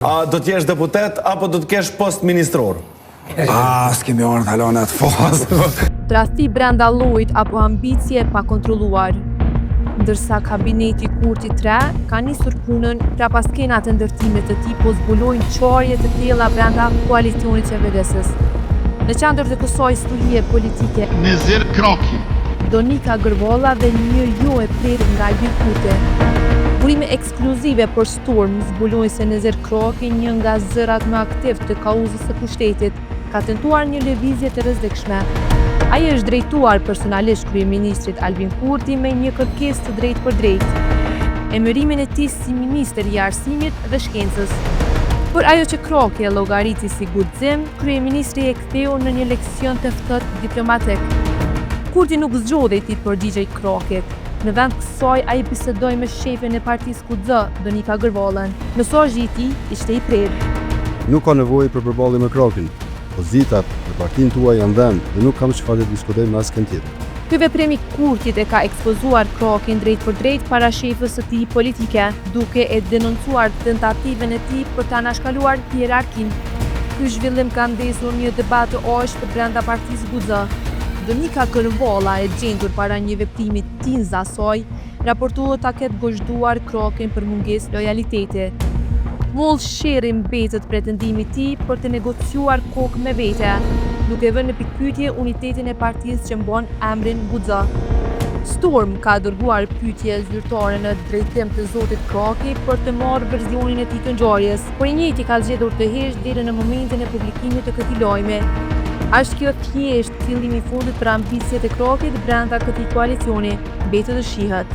A do të jesh deputet apo do të kesh post ministror? A, s'kemi ardhë hala në atë fazë. Tradhti brenda llojit apo ambicie e pakontrolluar. Ndërsa kabineti Kurti 3 ka nisur punën, prapaskenat e ndërtimit të tij po zbulojnë çarje të thella brenda koalicionit qeverisës. Në qendër të kësaj stuhie politike, Nezir Kraki. Donika Gërvalla dhe një jo e prerë nga Albin Kurti. Burime ekskluzive për Storm zbulojnë se Nezir Kraki, një nga zërat më aktivë të kauzës së pushtetit, ka tentuar një lëvizje të rrezikshme. Ai i është drejtuar personalisht kryeministrit Albin Kurti me një kërkesë të drejtpërdrejtë, emërimin e tij si ministër i Arsimit dhe Shkencës. Por ajo që Kraki e llogariti si guxim, kryeministri e ktheu në një leksion të ftohtë diplomatik. Kurti nuk zgjodhi t'i përgjigjej Krakit. Në vend kësaj ai bisedoi me shefen e partisë Guxo, Donika Gërvallën. Mesazhi i tij ishte i prerë. Nuk ka nevojë për përballje me Krakin. Pozitat në partinë tuaj janë dhënë dhe nuk kam çfarë të diskutoj me askënd tjetër. Ky veprim i Kurtit e ka ekspozuar Krakin drejtpërdrejt para shefes së tij politike, duke e denoncuar tentativën e tij për të anashkaluar hierarkinë. Ky zhvillim ka ndezur një debat të ashpër brenda partisë Guxo. Donika Gërvalla, e gjendur para një veprimi tinza saj, raportohet ta ketë gozhduar Krakin për mungesë lojaliteti. Mollë sherri mbetet pretendimi i tij për të negociuar kokë me vete, duke vënë në pikëpyetje unitetin e partisë që mban emrin Guxo. Storm ka dërguar pyetje zyrtare në drejtim të zotit Kraki për të marrë versionin e tij të ngjarjes, por i njëjti ka zgjedhur të heshtë deri në momentin e publikimit të këtij lajmi. A është kjo thjesht fillimi i fundit për ambiciet e Krakit brenda këtij koalicioni, mbetet të shihet.